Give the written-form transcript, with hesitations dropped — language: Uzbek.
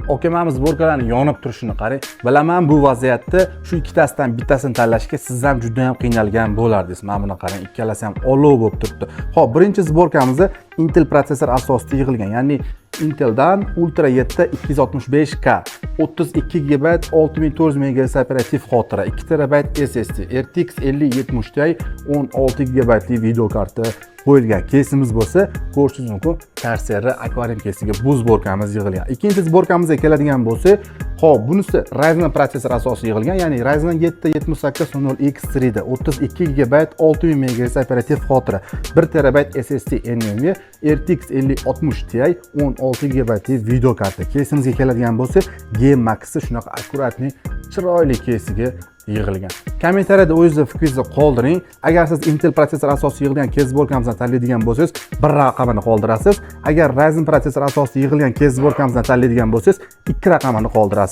Aka, сборка larni yonib turishini qarang. Bilaman, bu vaziyatda shu ikkitasidan bittasini tanlashga siz ham juda ham qiynalgan bo'lardingiz. Mana buni qarang, ikkalasi ham olov bo'lib turibdi. Xo'p, birinchi сборка mizda Intel protsessor asosida yig'ilgan, ya'ni Inteldan Ultra 7 265K, 32 GB 6400 MHz operativ xotira, 2 TB SSD, RTX 5070 Ti, 16 GB video karta qo'yilgan. Keysimiz bo'lsa, ko'rishingiz mumkin, Corsair Aquarium keysiga bu сборка miz yig'ilgan. Ikkinchi сборка mizga keladigan bo'lsak, xo'p, bunisi Ryzen protsessor asosida yig'ilgan, ya'ni Ryzen 7 7800 X 3D, 32 GB 6000 MHz operativ xotira, 1 TB SSD NVMe, RTX 5060 Ti, 16 GB video karta. Keysimizga keladigan bo'lsak, Gamemax'i shunaqa аккуратный, chiroyli keysiga yig'ilgan. Kommentariyada o'zingizni fikringizni qoldiring. Agar siz Intel protsessor asosida yig'ilgan кейс сборка mizni tanlaydigan bo'lsangiz, bir raqamini qoldirasiz. Agar Ryzen protsessor asosida yig'ilgan кейс сборка mizni tanlaydigan bo'lsangiz, ikki raqamini qoldirasiz.